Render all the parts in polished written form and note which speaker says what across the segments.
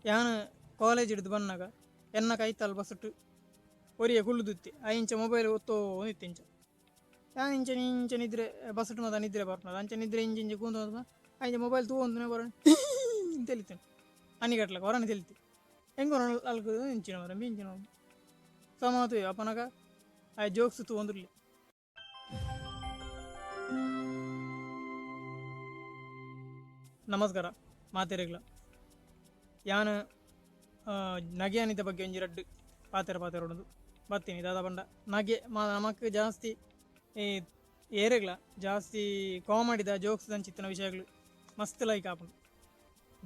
Speaker 1: ಯಾನ್ ಕಾಲೇಜ್ ಹಿಡ್ದು ಬನ್ನಗ ಎನ್ನ ಕೈತಲ್ ಬಸ್ಸುಟ್ಟು ಒರಿಯೆ ಕುಲ್ಲುದಿತ್ತೆ. ಆ ಇಂಚ ಮೊಬೈಲ್ ಒತ್ತೋಂದು ಇತ್ತೆ ಇಂಚ. ಯಾನ್ ಇಂಚ ಇಂಚ ನಿದ್ರೆ ಬಸ್ಸುಟ್ಟು ಮಾತ ನಿದ್ರೆ ಬರ್ಪುನದ ಅಂಚ ನಿದ್ರೆ ಇಂಚ ಇಂಚ ಕೂಂದು ಅಂಚ ಮೊಬೈಲ್ ತೂವೊಂದುನೆ ಬರೋಣ ತೆಲಿತೇನೆ ಅನಿಗಟ್ಲಕ ಹೊರನೆ ತೆಲಿತೆ ಹೆಂಗ ಅಲ್ಕು ಇಂಚಿನ ಮರ ಇಂಚಿನ ಸಮಾತು ಅಪನಗ ಆ ಜೋಕ್ಸ್ ತೂವೊಂದುರ್ಲಿ. ನಮಸ್ಕಾರ ಮಾತೆರೆಗ್ಲ. ಯಾನ್ ನಗೆಯಾನಿದ ಬಗ್ಗೆ ಒಂಜಿ ರಡ್ಡು ಪಾತೆರ ಪಾತೆರೊಡೊಂದು ಬತ್ತೀನಿ. ದಾದ ಪಂಡ ನಗೆ ನಮಕ್ ಜಾಸ್ತಿ ಈ ಏರೆಗ್ಲ ಜಾಸ್ತಿ ಕಾಮಿಡಿದ ಜೋಕ್ಸ್ ಅಂಚಿತ್ತಿನ ವಿಷಯಗಳು ಮಸ್ತ್ ಲೈಕ್ ಆಪುಂಡು.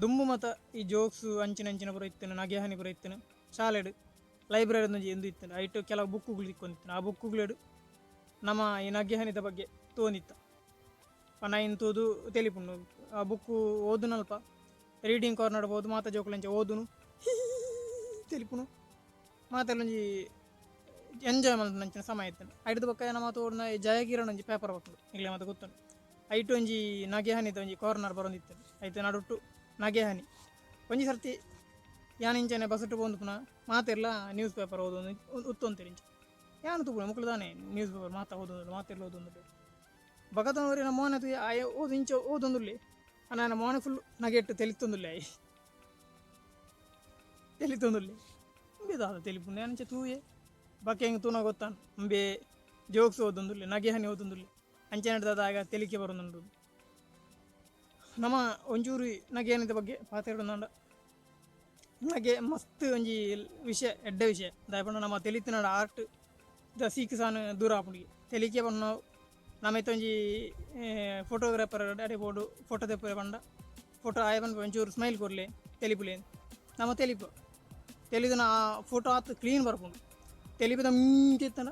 Speaker 1: ದುಂಬು ಮತ ಈ ಜೋಕ್ಸ್ ಅಂಚಿನ ಅಂಚಿನ ಪೂರ ಇತ್ತಿನ ನಗೆಹಾನಿ ಪೂರ ಇತ್ತಿನ ಶಾಲೆಡ್ ಲೈಬ್ರರಿ ಒಂಜಿ ಎಂದು ಇತ್ತಿನ ಐಟ್ ಕೆಲವು ಬುಕ್ಕುಗಳು ತಿಕ್ಕೊಂದಿತ್ತಿನ. ಆ ಬುಕ್ಕುಗಳು ನಮ್ಮ ಈ ನಗೆಹಾನಿದ ಬಗ್ಗೆ ತೋಂದಿತ್ತ ಪನೈನ್ ತೂದು ತೆಲಿಪುಂಡು. ಆ ಬುಕ್ಕು ಓದುನಲ್ಪ ರೀಡಿಂಗ್ ಕಾರ್ನರ್ ಬೋದು ಮಾತ ಜೋಕುಲಂಚ ಓದುನು ತೆಲಿಪುನು ಮಾತೆಲ್ಲೊಂಜಿ ಎಂಜಾಯ್ ಮಲ್ಪುನಂಚಿನ ಸಮಯ ಇತ್ತು. ಐಡ್ದ್ ಬೊಕ್ಕ ನಮ್ಮ ತೋಡ್ನ ಜಯಕಿರಣ ಒಂಜಿ ಪೇಪರ್ ಬರ್ಪುಂಡು ನಿಕ್ಲೆ ಮಾತ ಗೊತ್ತುಂಡು. ಐಟ್ ಒಂಜಿ ನಗೆಹಾನಿದ ಒಂಜಿ ಕಾರ್ನರ್ ಬರೊಂದಿತ್ತು. ಐತ ನಡುಟ್ಟು ನಗೆಹಾನಿ ಒಂಜಿ ಸರ್ತಿ ಯಾನ್ ಇಂಚನೆ ಬಸ್ಸುಟ್ಟು ಪೋವೊಂದು ಮಾತೆರ್ಲ ನ್ಯೂಸ್ ಪೇಪರ್ ಓದೊಂದು ಉತ್ತೊಂತೆರ್ ಇಂಚ. ಯಾನ್ ತೂಪುನೆ ಮೊಕುಲು ದಾನೆ ನ್ಯೂಸ್ ಪೇಪರ್ ಮಾತ ಓದೊಂದುಲ್ಲೆರ್ ಮಾತೆರ್ಲ ಓದೊಂದುಲ್ಲೆರ್. ಬಕತನವರಿನ ಮೋನೆ ತೂಯ ಆಯೆ ಓದು ಇಂಚ ಓದೊಂದುಲ್ಲೆ ಆಂಡ ಮೋನೆ ಫುಲ್ ನಗೆಟ್ ತೆಲಿತೊಂದುಲ್ಲೆ ಆಯೆ ತೆಲಿತೊಂದುಲ್ಲೆ ಉಂಬೆ ದಾದ ತೆಲಿಪುಂಡು ಅಂಚ ತೂಯೆ ಬೊಕ ಎಂಕ್ ತೂನ ಗೊತ್ತಾಂಡ್ ಉಂಬೆ ಜೋಕ್ಸ್ ಓದೊಂದುಲ್ಲೆ ನಗೆಹಾನಿ ಓದೊಂದುಲ್ಲೆ ಅಂಚನೆ ದಾದ ಆಗ ತೆಲಿಕೆ ಬರೊಂದುಂಡು. ನಮ ಒಂಚೂರು ನಗೆಹಾನಿದ ಬಗ್ಗೆ ಪಾತೆರೊಂದುಂಡ ನಗೆ ಮಸ್ತ್ ಒಂಜಿ ವಿಷಯ ಎಡ್ಡೆ ವಿಷಯ. ದಾಯೆ ಪಂಡ ನಮ ತೆಲಿತಿನಡ ಆರ್ಟ್ ದ ಸೀಕ್ ಸಾನ್ ದೂರ ಆಪುಂಡು. ತೆಲಿಕೆ ಪಂಡ ನಮ ಇತ್ತೆ ಒಂಜಿ ಫೋಟೋಗ್ರಾಫರ್ ಅಡೆ ಪೋಡು ಫೋಟೋ ದೆಪ್ಪರೆ ಪಂಡ ಫೋಟೋ ಆಯೆ ಪನ್ಪೆ ಒಂಚೂರು ಸ್ಮೈಲ್ ಕೊರ್ಲೆ ತೆಲಿಪುಲೆ ನಮ ತೆಲಿಪ ತೆಲಿದಿನ ಆ ಫೋಟೋ ಆತ್ ಕ್ಲೀನ್ ಬರ್ಪುಂಡು. ತೆಲಿಪುದ ಇತ್ತಂಡ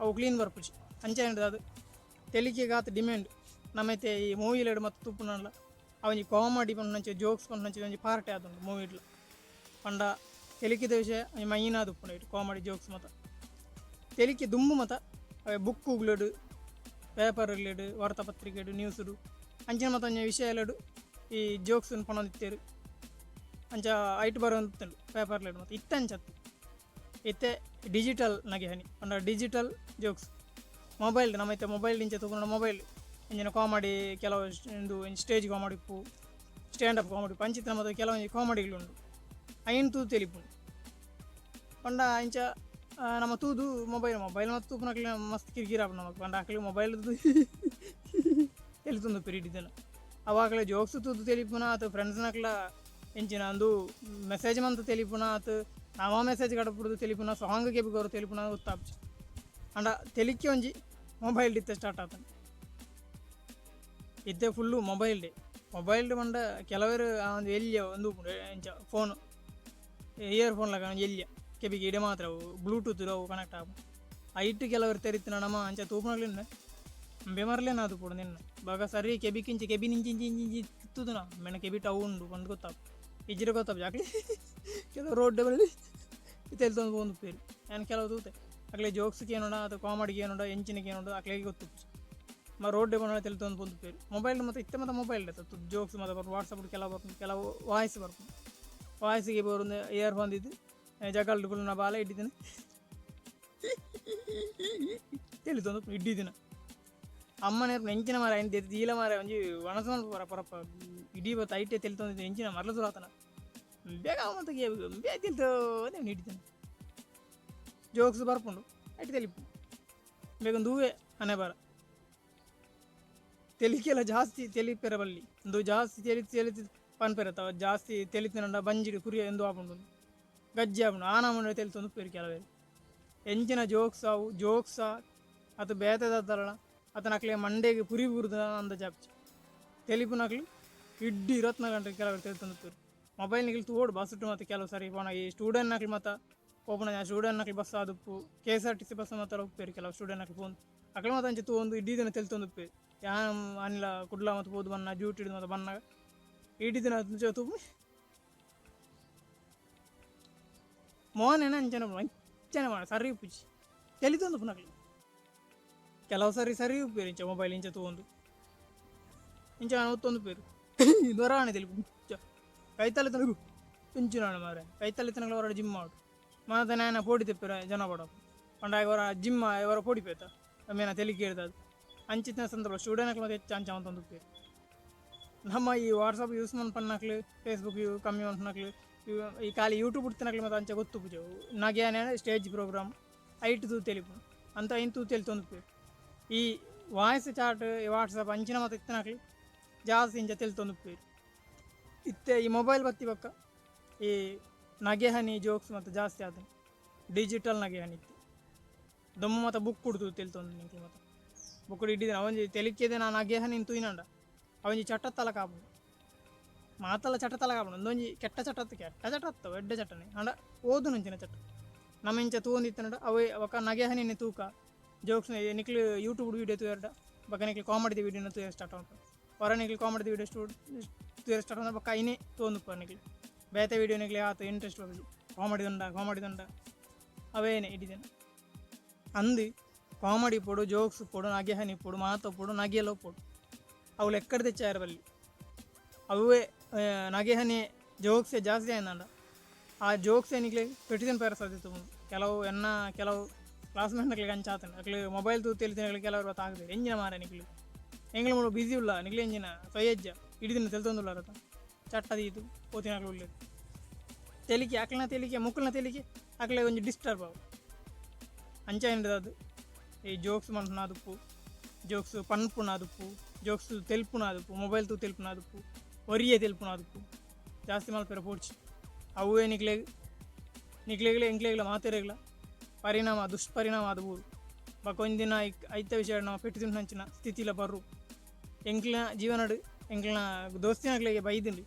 Speaker 1: ಅವು ಕ್ಲೀನ್ ಬರ್ಪುಜಿ. ಅಂಚನೆ ಅದು ತೆಲಿಕೆಗ್ ಆತ್ ಡಿಮ್ಯಾಂಡ್. ನಮ ಇತ್ತೆ ಈ ಮೂವಿಲೆಡ್ ಮಸ್ತ್ ತೂಪುನಲ್ಲ ಅವಂಜಿ ಕಾಮಿಡಿ ಪನ್ಪುನಂಚ ಜೋಕ್ಸ್ ಪನ್ಪುನಂಚ ಒಂಜಿ ಪಾರ್ಟೇ ಆತುಂಡು ಮೂವಿಡ್ಲ. ಪಂಡ ತೆಲಿಕೆದ ವಿಷಯ ಒಂಜಿ ಮೈನ್ ಆದ್ ಉಪ್ಪುಂಡು ಐಟ್ ಕಾಮಿಡಿ ಜೋಕ್ಸ್ ಮಾತ. ತೆಲಿಕೆ ದುಂಬು ಮಾತ ಅವೆ ಬುಕ್ಕುಗುಲೆಡ್ ಪೇಪರ್ಲೆಡ್ ವಾರ್ತಾಪತ್ರಿಕೆಡ್ ನ್ಯೂಸ್ಡ್ ಅಂಚಿನ ಮಾತ ಒಂಜಿ ವಿಷಯಲೆಡ್ ಈ ಜೋಕ್ಸ್ ಪನೊಂದಿತ್ತೆರ್. ಅಂಚ ಐಟ್ ಬರೊಂದಿತ್ತುಂಡು ಪೇಪರ್ಲೆಡ್ ಮಾತ. ಇತ್ತೆ ಅಂಚತ್ತ್ ಇತ್ತೆ ಡಿಜಿಟಲ್ ನಗೆಹಾನಿ ಪಂಡ ಡಿಜಿಟಲ್ ಜೋಕ್ಸ್ ಮೊಬೈಲ್ ನಮ ಇತ್ತೆ ಮೊಬೈಲ್ ಇಂಚ ತೂಪುನ ಮೊಬೈಲ್ ಇಂಚಿನ ಕಾಮಿಡಿ ಕೆಲವು ಇಂದು ಸ್ಟೇಜ್ ಕಾಮಿಡಿ ಇಪ್ಪು ಸ್ಟ್ಯಾಂಡ್ ಅಪ್ ಕಾಮಿಡಿ ಇಪ್ಪು ಅಂಚಿತ್ತಿನ ಮಾತ ಕೆಲವೊಂಜಿ ಕಾಮಿಡಿಲು ಉಂಡು ಐನ್ ತೂದು ತೆಲಿಪುಂಡು. ಪಂಡ ಇಂಚ ನಮ ತೂದು ಮೊಬೈಲ್ ಮೊಬೈಲ್ ಮಾತ ತೂಪುನಕ್ಲೆನ ಮಸ್ತ್ ಕಿರಿಕಿರಿ ಆಪುಂಡು ನಮಕ್. ಪಂಡ ಅಕ್ಲೆಗ್ ಮೊಬೈಲ್ ತೆಲಿತೊಂದುಪ್ಪೆರ್ ಇಡೀ ದಿನ. ಅವು ಅಕ್ಲೆ ಜೋಕ್ಸ್ ತೂದು ತೆಲಿಪುನ ಅತ್ ಫ್ರೆಂಡ್ಸ್ನಕ್ಲ ಎಂಚಿನ ಅಂದು ಮೆಸೇಜ್ ಮಂತ್ ತೆಲಿಪುನ ಅತ್ ನಮ ಮೆಸೇಜ್ ಕಡಪುಡುದು ತೆಲಿಪುನ ಸಾಂಗ್ ಕೆಬಿಕೊರು ತೆಲಿಪುನ ಗೊತ್ತಾಪುಜಿ. ಆಂಡ ತೆಲಿಕೆ ಒಂಜಿ ಮೊಬೈಲ್ ಇತ್ತೆ ಸ್ಟಾರ್ಟ್ ಆತುಂಡು. ಇತ್ತೆ ಫುಲ್ಲು ಮೊಬೈಲ್ ಡೇ ಮೊಬೈಲ್ ಪಂಡ ಕೆಲವೆರ್ ಆ ಒಂಜಿ ಎಲ್ಯ ಉಂದು ಉಪ್ಪುಂಡು ಎಂಚ ಫೋನ್ ಇಯರ್ ಫೋನ್ ಲೆಕ ಒಂಜಿ ಎಲ್ಯ ಕೆಬಿಕ್ ಇಡೆ ಮಾತ್ರ ಅವು ಬ್ಲೂಟೂತ್ ಅವು ಕನೆಕ್ಟ್ ಆಪುಂಡು. ಐಟ್ ಕೆಲವೆರ್ ತೆರಿತ್ತಿನ ನಮ ಅಂಚ ತೂಪುನಕ್ಲೆನ್ ಬೆಮರ್ಲೇನ ಆದುಪ್ಪೊಡು ನಿನ್ನ ಬೊಕ ಸರಿ ಕೆಬಿಕ್ ಇಂಚ ಕೆಬಿನ್ ಇಂಚ ಇಂಚ ಇಂಚ ಇಂಚ ತಿತ್ತುದುನ ಮೆನ ಕೆಬಿಟ್ ಅವು ಉಂಡು ಪಂದ್ ಗೊತ್ತಾಪುಂಡು. ಇಜ್ಜಿಡ ಗೊತ್ತಾಪುಜಿ ಅಕ್ಲೆ ಕೆಲವು ರೋಡ್ ತೆಲ್ತೊಂದು ಪೋವೊಂದುಪ್ಪೆರ್. ಯಾನ್ ಕೆಲವು ತೂತೆ ಅಕ್ಲೆ ಜೋಕ್ಸ್ ಕೇನುಂಡ ಅತ್ ಕಾಮಿಡಿ ಕೇನುಂಡ ಎಂಚಿನ ಕೇನುಂಡ ಅಕ್ಲೆಗ್ ಗೊತ್ತುಪ್ಪುಜಿ. ಮ ರೋಡ್ ಪೋನಗ ತೆಲ್ತೊಂದು ಪೋವೊಂದುಪ್ಪೆರ್. ಮೊಬೈಲ್ ಮಾತ ಇತ್ತೆ ಮಾತ ಮೊಬೈಲ್ ಜೋಕ್ಸ್ ಮಾತ ಬರ್ಪುಂಡು ವಾಟ್ಸಪ್ ಕೆಲವು ಬರ್ಪುಂಡು ಕೆಲವು ವಾಯ್ಸ್ ಬರ್ಪುಂಡು. ವಾಯ್ಸ್ಗೆ ಬರೊಂದು ಇಯರ್ ಫೋನ್ ದೀದ್ ಜಗಲ್ಡ್ ಕುಲ್ಲುನ ಬಾಲೆ ಇಡೀ ದಿನ ತೆಲಿತೊಂದು ಇಡೀ ದಿನ. ಅಮ್ಮನ ಎಂಚಿನ ಮಾರ ಐನ್ ದೀಲ ಮಾರ ಒಂಜಿ ವಣಸ್ ಮಲ್ಪುವರ ಪರಪ್ಪ ಇಡೀ ಬತ್ತ ಐಟೆ ತೆಲಿತೊಂದು ಎಂಚಿನ ಮರ್ಲ ಸುರು ಆತನ ಬೇಗ ಮಂತ ಬೇಗ ತೆಲಿತೊಂದೇ ಇಡೀ ದಿನ. ಜೋಕ್ಸ್ ಬರ್ಪುಂಡು ಐಟ್ ತೆಲಿಪು ಬೇಗ ಒಂದುವೇ ಹಣೆ ಬರ. ತೆಲಿಕೆಲ ಜಾಸ್ತಿ ತೆಲಿಪೆರ ಬಲ್ಲಿ ಉಂದು ಜಾಸ್ತಿ ತೆಲಿತ್ ತೆಲಿತ್ ಪನ್ಪೆರತ ಜಾಸ್ತಿ ತೆಲಿತಿನಂಡ ಬಂಜಿಡ್ ಕುರಿಯ ಎಂದು ಆಪುಂಡು ಗಜ್ಜಿ ಆಪುಂಡು ಆನ ಮಂಡೆ ತೆಲಿತೊಂದು ಉಪ್ಪುವೆರ್ ಕೆಲವೆರ್. ಎಂಚಿನ ಜೋಕ್ಸ್ ಅವು ಜೋಕ್ಸ ಅತ್ ಬೇತೆ ದಾದಲ ಅತ್ತ್ಂಡ ಅಕ್ಲೆ ಮಂಡೆಗ್ ಪುರಿ ಬೂರುದ ಅಂದಾಜ್ ಆಪುಜಿ. ತೆಲಿಪುನಕ್ಲು ಇಡ್ಡಿ 24 ಗಂಟೆ ಕೆಲವೆರ್ ತೆಲಿತೊಂದು ಉಪ್ಪುವೆರ್. ಮೊಬೈಲ್ ನಿಕುಲು ತೂವೊಡು ಬಸ್ಸುಟ್ಟು ಮಾತ ಕೆಲವು ಸರಿ ಪೋನಗ ಈ ಸ್ಟೂಡೆಂಟ್ ನಕುಲು ಮಾತ ಪೋಪುನ ಸ್ಟೂಡೆಂಟ್ ನಕುಲು ಬಸ್ ಆದುಪ್ಪು K S R T C bus ಮಾತ ಉಪ್ಪುವೆರ್ ಕೆಲವು ಸ್ಟೂಡೆಂಟ್ ನಕುಲು ಪೋವೊಂದು ಅಕ್ಲು ಮಾತ ಅಂಚ ತೂವೊಂದು ಇಡೀ ದಿನ ತೆಲಿತೊಂದು ಉಪ್ಪುವೆರ್. ಯಾನ್ ಅನಿಲ ಕುಡ್ಲ ಮಾತ ಪೋದು ಬನ್ನ ಡ್ಯೂಟಿ ಮಾತ ಬನ್ನಗ ಇಡೀ ದಿನ ಅಂಚ ತೂಪು ಮೋನೆನ ಅಂಚನೆ ಅಂಚನೆ ಮಾಡ ಸರಿ ಉಪ್ಪುಜಿ ತೆಲಿತೊಂದು ಉಪ್ಪುನಕ್ಲು. ಕೆಲವು ಸರಿ ಸರಿ ಉಪ್ಪುವೆರ್ ಇಂಚ ಮೊಬೈಲ್ ಇಂಚ ತೂವೊಂದು ಇಂಚ ಒತ್ತೊಂದು ಉಪ್ಪುವೆರ್ ದೊರಾಣೆ ತೆಲಿಪು ಇಂಚ ಕೈತಲೆ ತನಕ ಇಂಚಿನ ಮಾರೆ ಕೈತಲ್ಲಿತ್ತನಗಳ ಹೊರ ಜಿಮ್ ಮಾಡು ಮಾತ ನಾನ ಪೋಡಿ ತೆಪ್ಪಿರ ಜನ ಪಡ ಪಂಡ ಅವರ ಜಿಮ್ ಅವರ ಪೋಡಿ ಪೇತ ಮೇನ ತೆಲಿಕೆ ಇರ್ತದೆ. ಅಂಚಿತ್ತಿನ ಸಂದರ್ಭ ಸ್ಟೂಡೆಂಟ್ ಮತ್ತೆ ಹೆಚ್ಚು ಅಂಚ ಅಂತಂದು ನಮ್ಮ ಈ ವಾಟ್ಸಪ್ ಯೂಸ್ ಮನ್ಪನ್ನಕ್ಲು, ಫೇಸ್ಬುಕ್ you ಕಮ್ಮಿ ಮನ್ಪನಕ್ಲು, ಈ ಖಾಲಿ ಯೂಟ್ಯೂಬ್ ಉಡ್ತಿನಕ್ಲು ಮತ್ತೆ ಅಂಚ ಗೊತ್ತು ಪೂಜೆ ನಗೆನೆ ಸ್ಟೇಜ್ ಪ್ರೋಗ್ರಾಮ್ ಐಟ್ ತೂ ತೆಲಿಪು ಅಂತ ಐನ್ ತೂ ತೆಲಿ ತೊಂದು. ಈ ವಾಯ್ಸ್ ಚಾಟ್ ವಾಟ್ಸಪ್ ಅಂಚಿನ ಮತ್ತೆ ಇತ್ತನಕ್ಲು ಜಾಸ್ತಿ ಇಂಚ ತೆಲಿ ತೊಂದು. ಇತ್ತೆ ಈ ಮೊಬೈಲ್ ಬತ್ತಿ ಬಕ್ಕ ಈ ನಗೆಹನಿ ಜೋಕ್ಸ್ ಮತ್ತು ಜಾಸ್ತಿ ಆದ ಡಿಜಿಟಲ್ ನಗೆಹನಿ ಇತ್ತು. ದೊಮ್ಮ ಮತ್ತು ಬುಕ್ ಕುಡ್ತು ತೆಲಿ ತೊಂದು ನಿಂಗೆ ಮತ್ತೆ ಬುಕ್ ಇಡ್ಡಿದ್ದೇನೆ ಅವಂಜಿ ತೆಲಿಕೆದೆ ನಾನು ನಗೆಹನಿ ತೂಯಿನಂಡ ಅವಂಜಿ ಚಟ ತಲ ಕಾಪುಂಡು ಮಾತಲ್ಲ ಚಟ ತಲ ಕಾಪುಂಡು. ಒಂದೊಂಜಿ ಕೆಟ್ಟ ಚಟ ಕೆಟ್ಟ ಚಟ ಅತ್ತವ ಎಡ್ಡೆ ಚಟನೆ ಅಂಡ ಓದು ನಂಚಿನ ಚಟ ನಮ್ಮ ಇಂಚ ತೂವೊಂದಿತ್ತನಡ ಅವೇ ಒಕ ನಗೆಹನಿನೆ ತೂಕ ಜೋಕ್ಸ್ ನಿಕ್ಲು ಯೂಟ್ಯೂಬ್ ವೀಡಿಯೋ ತೂಯರ್ಡ ಬೊಕ ನಿಕ್ಲು ಕಾಮಿಡಿ ವೀಡಿಯೋನ ತೂಯರೆ ಸ್ಟಾರ್ಟ್ ಮಲ್ಪುಂಡು. ಹೊರ ನಿಕ್ಲು ಕಾಮಿಡಿ ವೀಡಿಯೋ ತೂಯರೆ ಸ್ಟಾರ್ಟ್ ಮಲ್ಪುಂಡು ಬೊಕ ಐನೇ ತೂವೊಂದುಪ್ಪ ನಿಕ್ಲು ಬೇತೆ ವೀಡಿಯೋ ನಿಕ್ಲು ಆತ ಇಂಟ್ರೆಸ್ಟ್ ಬರ್ಪುಜಿ. ಕಾಮಿಡಿ ಉಂಡ ಕಾಮಿಡಿ ಉಂಡ ಅವೇನೆ ಇಡಿದೆನ ಅಂದು ಕಾಮಿಡಿ ಪೊಡು ಜೋಕ್ಸ್ ಪೊಡು ನಗೆಹನಿ ಪೊಡು ಮಾತ ಪೊಡು ನಗೆಲ ಪೊಡು ಅವು ಎಕ್ಕಡ ತೆಚ್ಚಾರ ಬಲ್ಲಿ ಅವೇ ನಗೆಹನಿ ಜೋಕ್ಸೇ ಜಾಸ್ತಿ ಆಯ್ದಂಡ ಆ ಜೋಕ್ಸ್ ನಿಕ್ಲೆ ಪೆಟ್ಟಿದನ್ ಪೇರ ಸಾಧ್ಯತೆ ಉಂಡು. ಕೆಲವು ಎನ್ನ ಕೆಲವು ಕ್ಲಾಸ್ಮೇಟ್ ಅಂಚ ಆತನ ಅಕ್ಲು ಮೊಬೈಲ್ ತೂತು ತೆಲಿತಿನಕ್ಲು ಕೆಲವರು ಆಗದೆ ಎಂಜಿನ ಮಾರ ನಿಕ್ಲು ಎಂಗ್ಲ ಮೂಲು ಬಿಸಿ ಉಲ್ಲ ನಿಕ್ಲೆ ಎಂಜಿನ ಸೊಯಜ್ಜ ಇಡೀ ದಿನ ತೆಲ್ತೊಂದುಲ್ಲಾರತ ಚಟ್ಟ ದೀತು ಪೋತಿನಕ್ಲು ಉಲ್ಲೆರ್ ತೆಲಿಕೆ ಅಕ್ಲನ ತೆಲಿಕೆ ಮುಕ್ಕಲ್ನ ತೆಲಿಕೆ ಅಕ್ಲೆ ಒಂಜಿ ಡಿಸ್ಟರ್ಬ್ ಆವು ಅಂಚ ಅದು ಈ ಜೋಕ್ಸ್ ಮನ್ಪುನ ಜೋಕ್ಸ್ ಪನ್ಪುನ ಅದುಪ್ಪು ಜೋಕ್ಸ್ ತೆಲ್ಪುನ ಅದುಪ್ಪು ಮೊಬೈಲ್ ತೂ ತೆಲ್ಪುನ ಅದುಪ್ಪು ಒರಿಯೇ ತೆಲ್ಪುನ ಅದುಪ್ಪು ಜಾಸ್ತಿ ಮಲ್ಪೆರೆ ಪೋಡ್ಚಿ. ಅವೇ ನಿಕ್ಲೆಗ್ ನಿಕ್ಲೆಗ್ಲ ಎಂಕ್ಲೆಗ್ಲ ಮಾತೆರೆಗ್ಲ ಪರಿಣಾಮ ದುಷ್ಪರಿಣಾಮ ಅದು ಊರು ಬೊಕ ಒಂಜಿ ದಿನ ಐತ ವಿಷಯ ನಾವು ಪೆಟ್ಟು ತಿನ್ಪುನಂಚಿನ ಸ್ಥಿತಿಲ ಬರು. ಎಂಕ್ಲೆನ ಜೀವನಡ್ ಎಂಕ್ಲೆನ ದೋಸ್ತಿನಕ್ಲೆಗೆ ಬೈದುಂಡು.